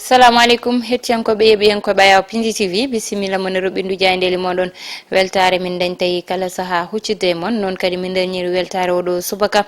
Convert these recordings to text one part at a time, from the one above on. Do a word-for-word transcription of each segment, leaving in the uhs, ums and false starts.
Salamu aleykum, hettiyankooɓe, yeeɓiyankooɓe Ayaw Pinji T V, bisimilla mon e roɓɓindu jaayndeeli mooɗon. Weltaare min dañtayi kala sahaa huccitde e mon, noon kadi min dañiri weltaare oɗo subaka.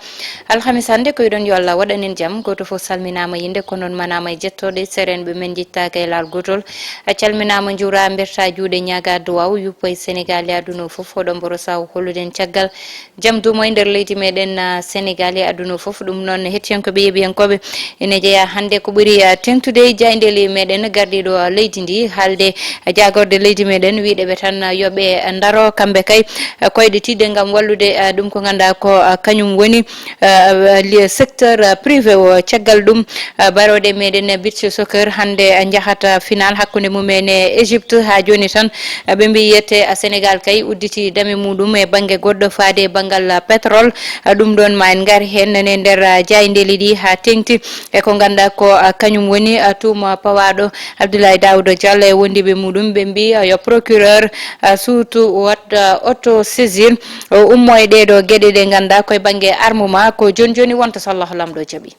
Alhamis hannde, ko yiɗon yo Allah waɗan en jam, gooto fof salminaama yinde, ko noon manaama e jettooɗe, serenɓe men njittaaka e laal gootol. A calminaama, njuura, mberta juuɗe, ñaaga duwaw, yuppa e Senegaal e aduna o fof, hoɗo mboro saw holluɗen caggal jam dumo e nder leydi meɗen, ah, Senegaal e aduna o fof. Ɗum noon, hettiyankooɓe, yeeɓiyankooɓe, ene jeeya hannde ko ɓuri, ah, teŋtude e jaayndeeli meɗen gardiiɗo, ah, leydi ndi, haalde, ah, jaagorde leydi meɗen, wiide ɓe tan, ah, yo ɓe, ah, ndaro kamɓe kay, ah, koyɗe tiiɗɗe ngam wallude, ah, ɗum ko ngannduɗaa ko, ah, kañum woni, ah, li-, secteur, ah, privé o. Caggal ɗum, ah, barooɗe meɗen beach soccer hannde, ah, njahata final hakkunde mumen e Égypte. Haa jooni tan, ah, ɓe mbiyi yette, ah, Senegaal kay udditi dame muɗum e bannge goɗɗo faade e banngal, ah, pétrole. Ah, ɗum ɗoon ma en ngar heen e nder, ah, jaayndeeli ɗi haa teŋti e ko ngannduɗaa ko, ah, kañum woni, ah, tuuma pawaaɗo Abdoulaye Daouda Diallo e wondiiɓe muɗum. Ɓe mbiyi, ah, yo procureur, ah, surtout wat, ah, auto-saisine, o ummo e ɗee ɗoo geɗe ɗe ngannduɗaa koye bannge armement. Ko jooni jooni wonta so Allahu Laamɗo jaɓi.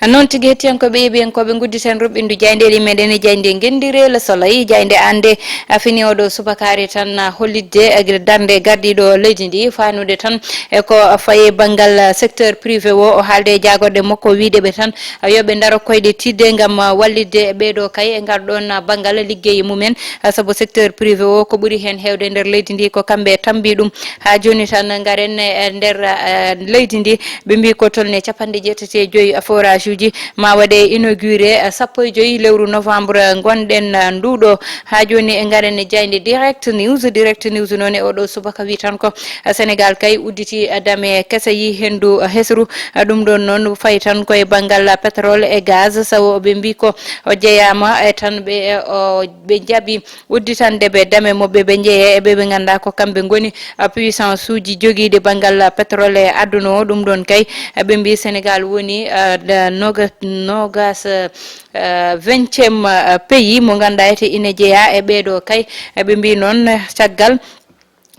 Noon tigi, hettiyankooɓe, yeeɓiyankooɓe, ngudditen roɓɓindu jaayndeeli meɗen e jaaynde ngenndi Le Soleil. Jaaynde an nde, a fini oɗo subakaare tan, a hollitde, eh, darnde gardiiɗo leydi ndi, faanude tan e ko faye banngal, eh, secteur privé o, o haalde e jaagorɗe makko, wiide ɓe tan, eh, yo ɓe ndaro koyɗe tiiɗɗe ngam, eh, wallitde ɓee ɗoo kay e ngal ɗoon, eh, banngal liggeyi mumen, eh, sabu secteur privé o ko ɓuri heen heewde nder leydi ndi ko kamɓe tambi ɗum. Haa jooni tan ngaren e nder, eh, leydi ndi, ɓe mbii ko tolni capanɗe jeetati e joy forage uji ma waɗe inauguré, eh, sappo e joy lewru novembre ngonɗen, eh, nduɗo. Haa jooni ngaren e jaaynde Direct News. Direct News noon e oɗo subaka wi tan ko, eh, Senegaal kay udditi, eh, dame kese yi henndu, eh, hesru. Eh, ɗum ɗoon noon fayi tan koye banngal pétrole e gaz, sawo ɓe mbii ko o jeyaama e tan ɓe, eh, o, ɓe njaɓi udditande ɓe dame maɓɓe, ɓe njeeya e ɓe ɓe ngannduɗaa ko kamɓe ngoni, ah, puissance uji jogiiɗi banngal, ah, pétrole e aduna o. Ɗum ɗoon kay, ah, ɓe mbii Senegaal woni, ah, da-, noga-, nogas, ah, vingtième, ah, pays mo ngannduɗaa ete ine jeyaa e ɓee ɗoo kay. Ah, ɓe mbii noon, ah, caggal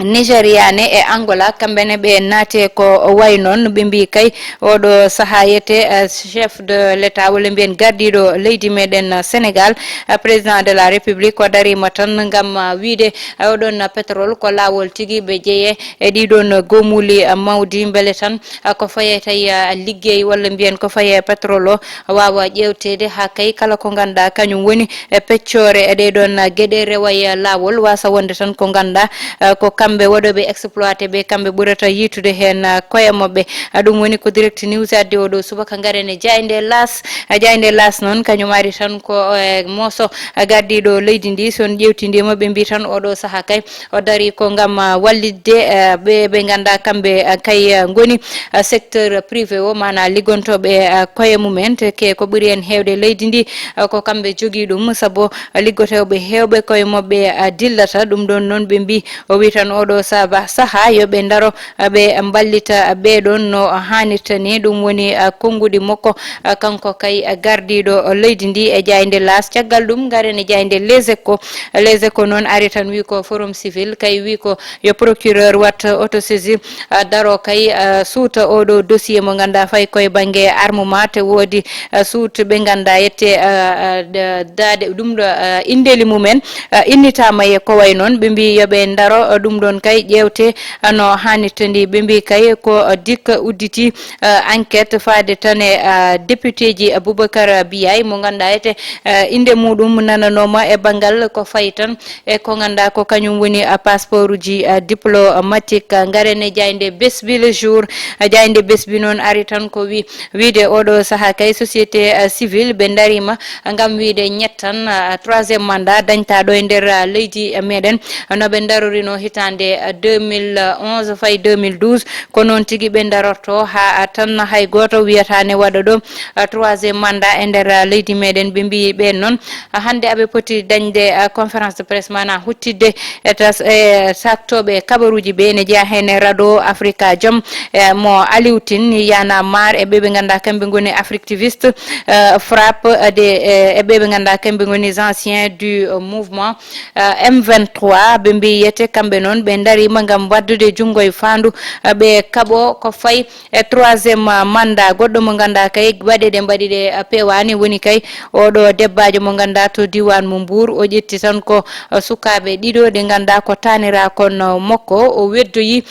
Nigeria ne e Angola, kamɓe ne ɓe naate ko wayi noon. Ɓe mbii kay oɗo sahaa yete, eh, chef de l'État, walla mbiyen gardiiɗo leydi meɗen, eh, Senegaal, eh, président de la République, o dariima tan ngam, eh, wiide, eh, oɗon pétrole ko laawol tigi ɓe jeeye e ɗiɗon goomuuli, eh, mawɗi, mbele tan, eh, ko faye tawi, eh, liggey walla mbiyen ko faye pétrole o waawa ƴeewteede haa kay kala ko ngannduɗaa kañum woni e peccoore e ɗee ɗoon geɗe rewa e laawol, waasa wonde tan ko ngannduɗaa, eh, ko kamɓe waɗooɓe exploité ɓe, kamɓe ɓurata yiitude heen, eh, koye maɓɓe. Eh, ɗum woni ko Direct News addi oɗo subaka. Ngaren e jaaynde L'As. Eh, jaaynde L'As noon, kañum ari tan ko, eh, mooso, eh, gardiiɗo leydi ndi, so on ƴeewtindii mo, ɓe mbii tan oɗo sahaa kay o darii ko ngam, ah, wallitde, eh, ɓe, ɓe ngannduɗaa kamɓe, ah, kay, ah, ngoni, ah, secteur privé o, maanaa liggontooɓe, ah, koye mumen, te ke ko ɓuri en heewde leydi ndi, ah, ko kamɓe jogii ɗum, sabu liggotooɓe heewɓe koye maɓɓe, ah, dillata. Ɗum ɗoon noon ɓe mbii, o wii tan oɗo saba-, sahaa yo ɓe ndaro, ah, ɓe mballita, ah, ɓee ɗoon no haanirta ni. Ɗum woni, ah, konnguɗi makko, ah, kanko kay, ah, gardiiɗo leydi ndi e jaaynde L'As. Caggal ɗum, ngaren e jaaynde Les Échos. Les Échos noon ari tan wi ko Forum Civil kay wi ko yo procureur wat autosaisine, ah, daro kay, ah, suuta oɗo dossier mo ngannduɗaa fayi koye bannge armement, te woodi, ah, suutɓe ngannduɗaa yette, ah, ah, da-, daade ɗum ɗo, ah, inndeli mumen, ah, innitaama e ko wayi noon. Ɓe mbii yo ɓe ndaro, ah, ɗum ɗoon kay ƴeewte, ah, no haanirta ndi. Ɓe mbii kay ko, ah, dikka udditi, ah, enquête faade tan e, ah, député ji Aboubacar Biaye mo ngannduɗaa ete, ah, innde muɗum nananooma e banngal ko fayi tan e ko ngannduɗaa ko kañum woni, ah, passeport uji, ah, diplomatique. Ah, ngaren e jaaynde Besbi Le Jour. Ah, jaaynde Besbi noon ari tan ko wi-, wiide oɗo sahaa kay société, ah, civile ɓe ndariima ngam wiide ñettan, ah, troisième mandat dañtaaɗo e nder, ah, leydi, ah, meɗen, no ɓe ndarorino hitaande, ah, deux mille onze fayi deux mille douze. Ko noon tigi ɓe ndarorto haa, ah, tan hay gooto wiyata ne waɗa ɗo, ah, troisième mandat e nder, ah, leydi meɗen. Ɓe mbii ɓeen noon, ah, hannde aɓe poti dañde, ah, conférence de presse maanaa huttitde e tas-, e saktooɓe kabaruuji ɓe, ene jeyaa heen e Rado Africa Jom, eh, mo Aliou Tine, Y'en a marre, e ɓe ɓe ngannduɗaa kamɓe ngoni Africtiviste, eh, Frappe, eh, de, eh, e ɓe ɓe ngannduɗaa kamɓe ngoni les anciens du, eh, mouvement, eh, M vingt-trois. Ɓe mbii yete kamɓe noon Ɓe ndariima ngam waɗdude junngo e faandu, ɓe kaɓo ko fayi e troisième mandat. Goɗɗo mo ngannduɗaa kay, baɗe ɗe mbaɗi ɗe peewaani, woni kay oɗo debbaajo mo ngannduɗaa to diiwaan mo Mbuur, o ƴetti tan ko sukaaɓe ɗiɗo ɗe ngannduɗaa ko taaniraakoon makko, o weddoyi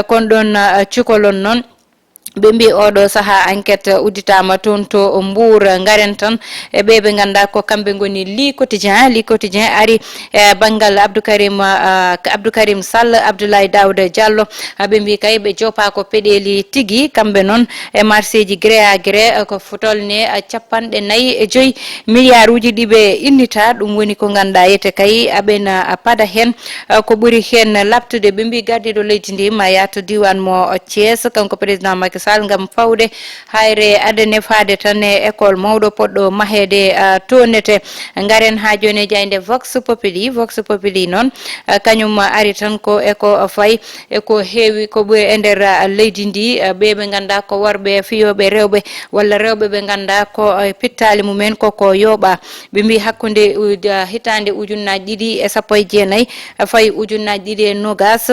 kon ɗoon cukalon noon. Ɓe mbii oɗo sahaa enquête udditaama toon to Mbuur. Ngaren tan e ɓee ɓe ngannduɗaa ko kamɓe ngoni Le Quotidien. Le Quotidien ari e banngal Abdou Karim, ah, Abdou Karim Sall, Abdoulaye Daouda Diallo. Ah, ɓe mbii kay ɓe joppaako peɗeeli tigi, kamɓe noon e marseeji gré à gré, ah, ko f-, tolni, ah, capanɗe nayi e joyi miliyaaruuji ɗi ɓe innita. Ɗum woni ko ngannduɗaa yete kay aɓena, ah, pada heen. Ah, ko ɓuri heen laɓtude, ɓe mbii gardiiɗo leydi ndi ma yaha to diiwaan mo Thiès, kanko président Macky Sall, ngam fawde hayre adane faade tan e école mawɗo poɗɗo maheede, ah, to nete. Ngaren haa jooni e jaaynde Vox Populi. Vox Populi noon, ah, kañum ari tan ko e ko fayi e ko heewi ko ɓuri e nder, ah, leydi ndi, ah, ɓe ɓe ngannduɗaa ko worɓe fiyooɓe rewɓe walla rewɓe ɓe ngannduɗaa ko, ah, pittaali mumen ko ko yooɓaa. Ɓe mbii hakkunde u-, ah, hitaande ujunnaaji ɗiɗi e sappo e jeenayi, ah, fayi ujunnaaji ɗiɗi e noogaas,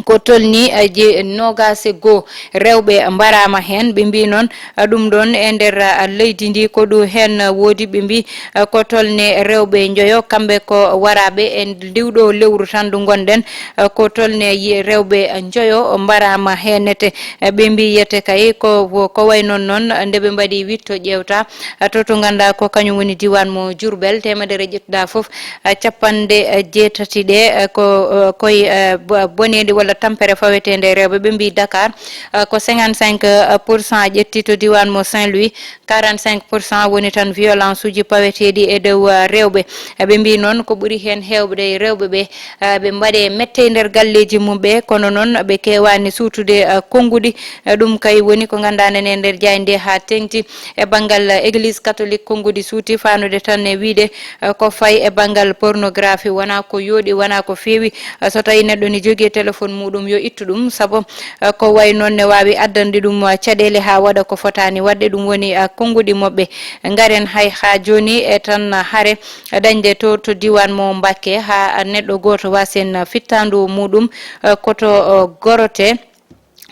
ko tolni, eh, je noogaas e goo rewɓe mbaraama heen. Ɓe mbii noon, eh, ɗum ɗoon e nder, eh, leydi ndi ko ɗum heen woodi. Ɓe mbii, eh, ko tolni rewɓe njoyo, kamɓe ko waraaɓe e ndiwɗo lewru tan ndu ngonɗen, eh, ko tolni yi-, rewɓe njoyo mbaraama heen nete. Eh, ɓe mbii yete kay ko, ko, ko wayi noon noon nde ɓe mbaɗi witto ƴeewta, eh, to, to ngannduɗaa ko kañum woni diiwaan mo Diourbel, teemedere ƴettuɗaa fof, eh, capanɗe jeetati ɗe, eh, ko, eh, koye, eh, bo-, boneeli walla tampere faweteende e rewɓe. Ɓe mbii Dakar, eh, ko cinquante-cinq pour cent ƴetti, to diiwaan mo Saint-Louis, quarante-cinq pour cent woni tan violence uji paweteeɗi e dow, eh, rewɓe. Eh, ɓe mbii noon ko ɓuri heen heewde e rewɓe ɓe, eh, ɓe mbaɗe mette e nder galleeji mum ɓe, kono noon ɓe keewaani suutude, eh, konnguɗi. Eh, ɗum kay woni ko ngannduɗaa nani e nder jaaynde haa teeŋti. E banngal, eh, Église catholique, konnguɗi suuti faanude tan e wiyde, eh, ko fayi e banngal pornographie, wonaa ko yooɗi, wonaa ko feewi. Eh, so tawii neɗɗo ne jogii e téléphone muɗum, yo ittu ɗum, sabu, eh, ko wayi noon ne waawi addande ɗum, eh, caɗeele haa waɗa ko fotaani waɗde. Ɗum woni, eh, konnguɗi maɓɓe. Ngaren hay haa jooni e tan hare dañde to, to diiwaan mo Mbakke, haa neɗɗo gooto wasen fittaandu muɗum, eh, koto, eh, gorote.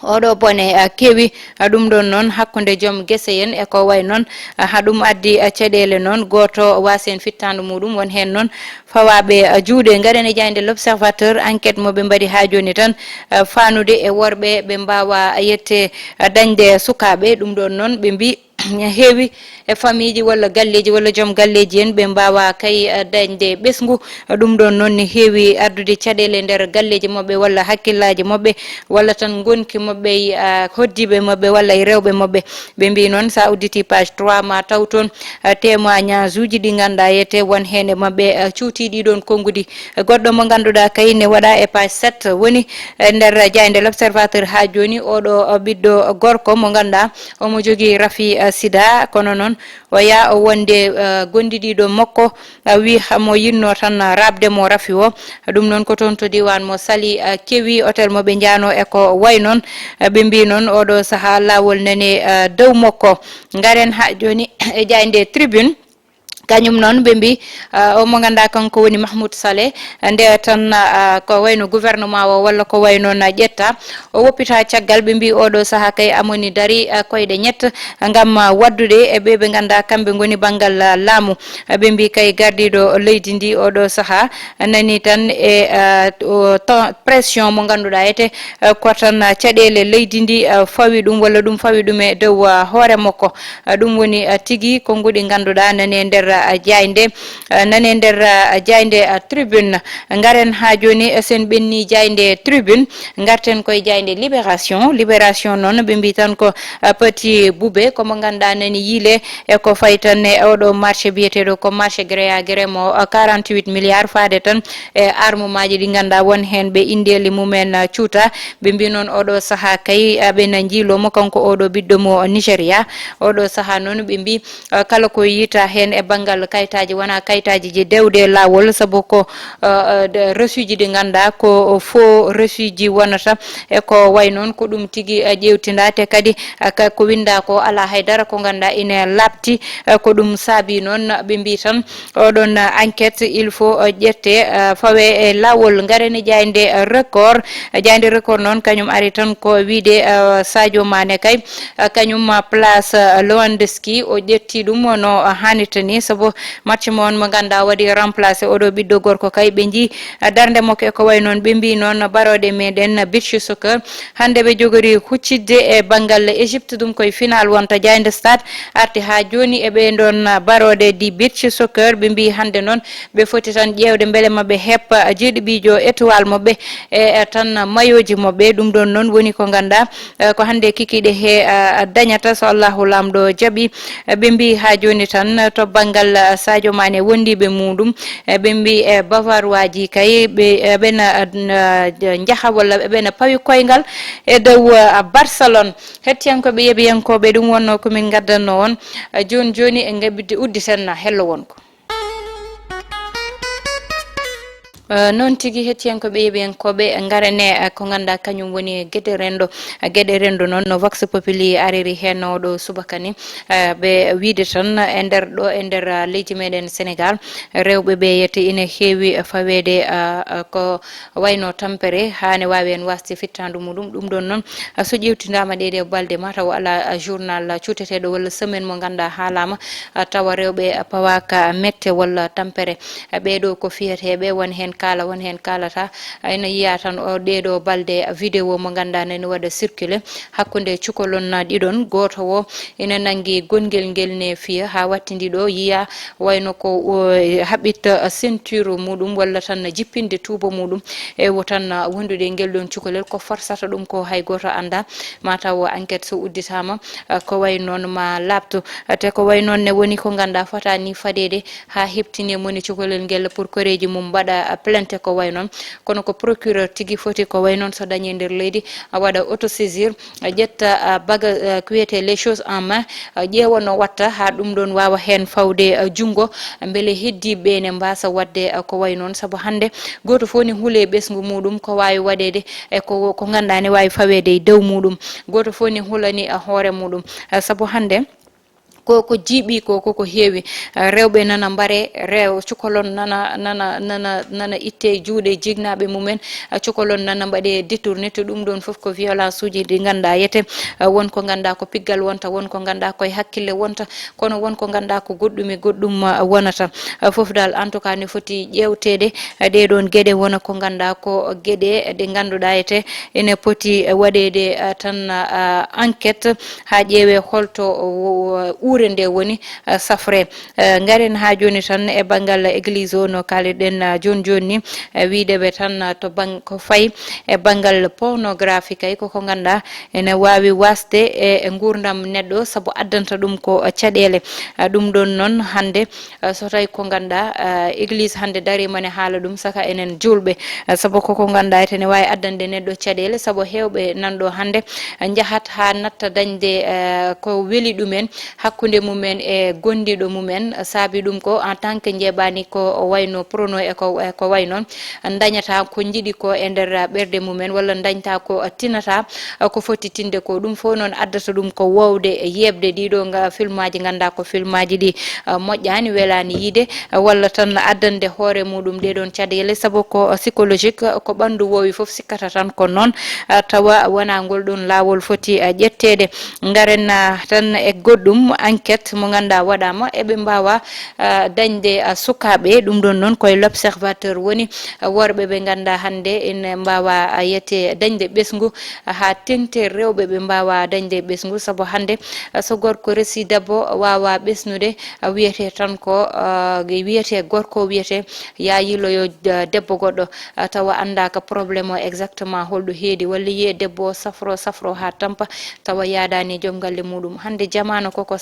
Oɗo bone, ah, kewi, ah, ɗum ɗon noon hakkunde joom gese en e ko way noon, ah, haa ɗum addi, ah, caɗeele noon. Gooto wasen fittaandu muɗum, won heen noon fawaaɓe, ah, juuɗe. Ngaren e jaaynde L'Observateur, enquête mo ɓe mbaɗi haa jooni tan, ah, faanude e worɓe ɓe mbaawa yette, ah, dañde sukaaɓe. Ɗum ɗon noon ɓe mbii heewi e famiiji walla galleeji walla joom galleeji en ɓe mbaawa kay, eh, dañde ɓesngu. Ɗum ɗon noon ne heewi addude caɗeele nder galleeji maɓɓe walla hakkillaaji maɓɓe walla tan ngonki maɓɓe e, eh, hoɗdiiɓe maɓɓe walla e rewɓe maɓɓe. Ɓe mbii noon so a udditii page trois ma taw toon, eh, témoignage uji ɗi ngannduɗaa yete won heen e maɓɓe, eh, cuutii ɗii ɗoon konnguɗi. Goɗɗo mo ngannduɗaa kay ne waɗa e page sept woni e nder jaaynde L'Observateur haa jooni, oɗo ɓiɗɗo gorko mo ngannduɗaa omo jogii rafi, eh, sida, kono noon o yaa o wonde, eh, gondidiiɗo makko, eh, wi hamo yinno tan raɓde mo rafi o. Ɗum noon ko toon to diiwaan mo Saly, eh, kewi hôtel mo ɓe njaano e ko way noon. Eh, ɓe mbii noon oɗo sahaa laawol nani, eh, dow makko. Ngaren haa jooni e jaaynde Tribune. Kañum noon ɓe mbii, ah, o mo ngannduɗaa kanko woni Mahmoud Saleh, nde tan, ah, ko wayno gouvernement o walla ko wayno na ƴetta. O woppita caggal, ɓe mbii oɗo sahaa kay amoni dari, ah, koyɗe ñett ngam, ah, waɗdude e ɓe ɓe ngannduɗaa kamɓe ngoni banngal, ah, laamu. Ah, ɓe mbii kay gardiiɗo leydi ndi oɗo sahaa nani tan e, ah, o to-, pression mo ngannduɗaa ete, ah, ko tan, ah, caɗeele leydi ndi, ah, fawi ɗum walla ɗum fawi ɗum e dow, ah, hoore makko. Ah, ɗum woni, ah, tigi konnguɗi ngannduɗaa nani e nder, ah, jaaynde, ah, nani e nder, ah, jaaynde, ah, Tribune. Ngaren haa jooni, eh, sen ɓenni jaaynde Tribune, ngarten koye jaaynde Libération. Libération noon ɓe mbii tan ko, ah, Petit Boubé, ko mo ngannduɗaa nani yiile e ko fayi tan e oɗo marché biyeteeɗo ko marché gré à gré mo, ah, quarante-huit milliards faade tan e armemaaji ɗi ngannduɗaa won heen ɓe inndeeli mumen, ah, cuuta. Ɓe mbii noon oɗo sahaa kay, ah, ɓe na njiiloo mo kanko oɗo ɓiɗɗo mo Nigéria. Oɗo sahaa noon ɓe mbii, ah, kala ko yiytaa heen e bannge ngal kayitaaji wona kayitaaji ji dewde laawol, sabu ko, eh, eh, de-, reçu ji ɗi ngannduɗaa ko faux reçu ji wonata. E ko way noon, ko ɗum tigi, eh, ƴeewtindaa, te kadi, eh, ka-, ko winndaa ko alaa hay dara ko ngannduɗaa ina laaɓti. Eh, ko ɗum saabii noon ɓe mbii tan, oɗon, eh, enquête, il faut, eh, ƴette, eh, fawe e laawol. Ngaren e jaaynde, eh, Record. Eh, jaaynde Record noon, kañum ari tan ko wiide, eh, Sadio Mané kay, eh, kañum, eh, place, eh, Lewandowski, o ƴetti ɗum no, eh, haanirta ni, sabu match mo on mo ngannduɗaa waɗi remplacé oɗo ɓiɗɗo gorko kay, ɓe njii, eh, darnde makko e ko way noon. Ɓe mbii noon barooɗe meɗen beach soccer, hannde ɓe jogori huccitde e banngal Égypte, ɗum koye final wonta. Jaaynde Stade arti haa jooni e ɓee ɗoon barooɗe ɗi beach soccer. Ɓe mbii hannde noon ɓe foti tan ƴeewde mbele ma ɓe heɓ jeeɗiɓiijo étoile maɓɓe e, e tan mayoji maɓɓe. Ɗum ɗoon noon woni ko ngannduɗaa, eh, ko hannde kikiiɗe he, eh, dañata, so Allahu Laamɗo jaɓi. Eh, ɓe mbii haa jooni tan, eh, to banngal, eh, Sadio Mané wondiiɓe muuɗum, eh, ɓe mbii, eh, Bavarois ji kay, ɓe, eh, ɓena, eh, njaha walla ɓena pawi koyngal e dow, eh, Barcelone. Hettiyankooɓe, yeɓiyankooɓe, ɗum wonnoo ko min ngaddanno on, eh, jooni jooni e ngaɓidi udditen hello wonko. Eh, noon tigi, hettiyankooɓe, yeɓiyankooɓe, ngarane, eh, ko ngannduɗaa kañum woni geɗe renndo. Eh, geɗe renndo noon, no Vox Populi ariri heen oo ɗo subaka ni, eh, ɓe wiide tan e nder ɗo, e nder, ah, leydi meɗen Senegaal, rewɓe ɓe yiyete ina heewi faweede, ah, ah, ko wayno tampere, haa ne waawi heen waasde fittaandu muuɗum. Ɗum ɗoon noon, ah, so ƴeewtindaama ɗee ɗe balɗe, mataw alaa, ah, journal, ah, cuuteteeɗo walla semaine mo ngannduɗaa haalaama, ah, tawa rewɓe, ah, pawaaka mette walla tampere. Ah, ɓee ɗo ko fiyateeɓe, won heen kaala, won heen kaalata. Ah, ina yiyaa tan o ɗee ɗo balɗe, ah, vidéo mo ngannduɗaa nani waɗa circulé hakkunde cukalon, ah, ɗiɗon. Gooto o ina nanngi gonngel ngel ne fiya haa wattindi ɗo yiyaa wayno ko o haɓɓitta ceinture muuɗum walla tan jippinde tuuba muuɗum e wo tan wondude e ngel ɗon cukalel. Ko forsata ɗum ko hay gooto anndaa. Mataw enquête so udditaama, eh, ko way noon ma laaɓto. Te ko way noon ne woni ko ngannduɗaa fotaani fadeede haa heɓtini e moni cukalel ngel pour koreeji mum mbaɗa plainte ko way noon. Kono ko procureur tigi foti ko way noon so dañi e nder leydi, a waɗa autosaisir, a ƴetta, a baga, a, ko wiyetee les choses en main, a ƴeewa no watta haa ɗum ɗoon waawa heen fawde, a, junngo, mbele heddiiɓe ne mbaasa waɗde, a, ko way noon. Sabu hannde gooto fof ne hule ɓesngu muuɗum, ko waawi waɗeede e ko, ko ngannduɗaa ne waawi faweede e dow muuɗum. Gooto fof ne hulani, a, hoore muuɗum. A, sabu hannde ko, ko jiiɓi ko, ko, ko heewi. Eh, rewɓe nana mbare, rew-, cukalon nana, nana, nana, nana itte juuɗe jignaaɓe mumen, eh, cukalon nana mbaɗe détourné. To ɗum ɗoon fof ko violence uji ɗi ngannduɗaa yete, eh, won ko ngannduɗaa ko piggal wonta, won ko ngannduɗaa koye hakkille wonta, kono won ko ngannduɗaa ko goɗɗum e goɗɗum, eh, wonata. Eh, fof dal, en tout cas, ne foti ƴeewteede, eh, ɗee ɗoon geɗe wona ko ngannduɗaa ko geɗe ɗe ngannduɗaa yete ene poti, eh, waɗeede, eh, tan, eh, enquête haa ƴeewee holto, o, o, uure nde woni, eh, safre. Eh, ngaren haa jooni tan e banngal église o, no kaalirɗen, eh, jooni jooni ni, eh, wiide ɓe tan, eh, to banng-, ko fayi e banngal pornographie kay, koko ngannduɗaa ene waawi waasde e, e nguurndam neɗɗo, sabu addanta ɗum ko, eh, caɗeele. Eh, ɗum ɗoon noon hannde, eh, so tawi ko ngannduɗaa, eh, église hannde dariima ne haala ɗum, saka enen juulɓe. Eh, sabu koko ngannduɗaa ete ne waawi addande neɗɗo caɗeele, sabu heewɓe nan ɗo hannde, eh, njahat haa natta dañde, eh, ko weli ɗumen hakkunde mumen e gondiiɗo mumen. Saabi ɗum ko en tant que njeeɓaani ko wayno porno e ko, e ko way noon, dañata ko njiɗi ko e nder ɓerɗe mumen, walla dañta ko tinata ko foti tinde ko. Ɗum fof noon addata ɗum ko wowde yeeɓde ɗiɗo nga filmaaji, ngannduɗaa ko filmaaji ɗi, eh, moƴƴaani, welaani yiide, eh, walla tan addande hoore muuɗum ɗee ɗoon caɗeele, sabu ko, eh, psychologique, eh, ko ɓanndu woowi fof sikkata tan ko noon, eh, tawa wonaa ngol ɗoon laawol foti, eh, ƴetteede. Ngaren, eh, tan e goɗɗum, enquête mo ngannduɗaa waɗaama, eɓe mbaawa, eh, dañde, eh, sukaaɓe. Ɗum ɗoon noon koye L'Observateur woni, eh, worɓe ɓe ngannduɗaa hannde ene mbaawa, eh, yete dañde ɓesngu, eh, haa teŋti rewɓe ɓe mbaawa dañde ɓesngu, sabu hannde, eh, so gorko resi debbo waawa ɓesnude, a wiyete tan ko, ah, wiyete gorko, wiyete ya yiiloyo, ah, debbo goɗɗo, ah, tawa anndaaka problème o exactement holɗo heedi, walla yiye debbo o safro, safro haa tampa, tawa yaadaani e joom galle muuɗum. Hannde jamaanu koko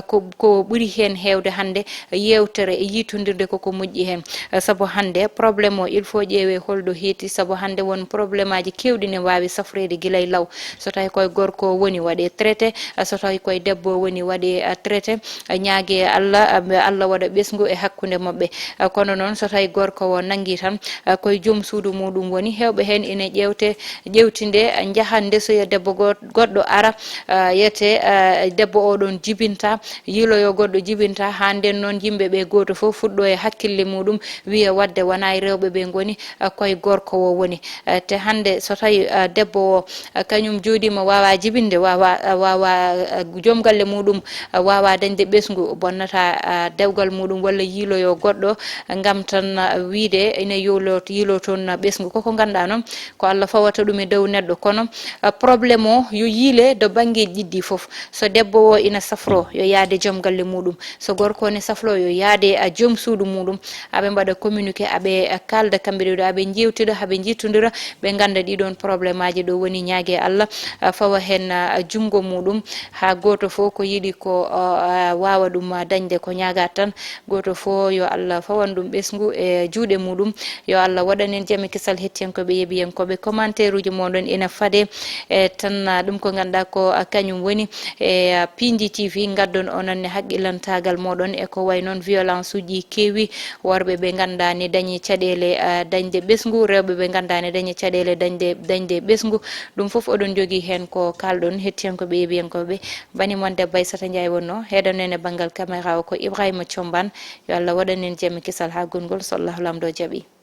ko, ko ɓuri heen heewde hannde, yewtere e yiitondirde koko moƴƴi heen. Sabu hannde problème o, il faut ƴeewee holɗo heeti, sabu hannde won problème aji keewɗi ne waawi safreede gila e law. So tawi koye gorko o woni, waɗee traité. So tawi koye debbo o woni, waɗee traité. Ñaagee Allah, Allah waɗa ɓesngu e hakkunde maɓɓe. Kono noon, so tawi gorko o nanngi tan, koye joom suudu muɗum woni. Heewɓe heen ina ƴeewte, ƴeewtinde, njaha ndesoya debbo go-, goɗɗo ara, yete debbo o ɗoon jibinta, yiiloyo goɗɗo jibinta, haa ndeen noon yimɓe ɓe gooto fof fuɗɗo e hakkille muɗum, wiya waɗde wonaa e rewɓe ɓe ngoni, koye gorko o woni. Te hannde so tawi debbo o, kañum jooɗiima, waawa jibinde, waawa, waawa, joom galle muɗum, waawa dañde ɓesngu, bonnata dewgal muɗum walla yiiloyo goɗɗo, ngam tan wiyde ina yiilo, yiilo toon ɓesngu. Koko ngannduɗaa noon, ko Allah fawata ɗum e dow neɗɗo. Kono, ah, problème o yo yiile do banngeeji ɗiɗi fof. So debbo o ina safroo, yo yaade joom galle muɗum. So gorko o ne safroo, yo yaade, ah, joom suudu muɗum. Aɓe mbaɗa communiqué, aɓe, ah, kaalda kamɓe ɗiɗo, aɓe njeewtida, aɓe njittondira, ɓe ngannda ɗiɗon problème aji ɗo woni. Ñaagee Allah, ah, fawa heen, ah, junngo muɗum, haa gooto fof ko yiɗi ko, ah, waawa ɗum, ah, dañde. Ko ñaagataa tan, gooto fof yo Allah fawan ɗum ɓesngu e juuɗe muɗum. Yo Allah waɗan en jam e kisal, hettiyankooɓe, yeeɓiyankooɓe. Commentaire uji mooɗon ina faade, e tan, ah, ɗum ko ngannduɗaa ko, ah, kañum woni e, ah, P N G T V, ngaddon onon ne haqqillantaagal mooɗon e ko wayi noon violence uji keewi, worɓe ɓe ngannduɗaa ne dañi caɗeele, ah, dañde ɓesngu, rewɓe ɓe ngannduɗaa ne dañi caɗeele dañde, dañde ɓesngu. Ɗum fof oɗon njogii heen ko kaalɗon, hettiyankooɓe, yeeɓiyankooɓe. Bani mon debbo Aissata Ndiaye wonnoo, heɗoɗon en e banngal caméra o ko Ibrahima Thiombane. Yo Allah waɗan en jam e kisal haa gongol, so Allahu Laamɗo jaɓii.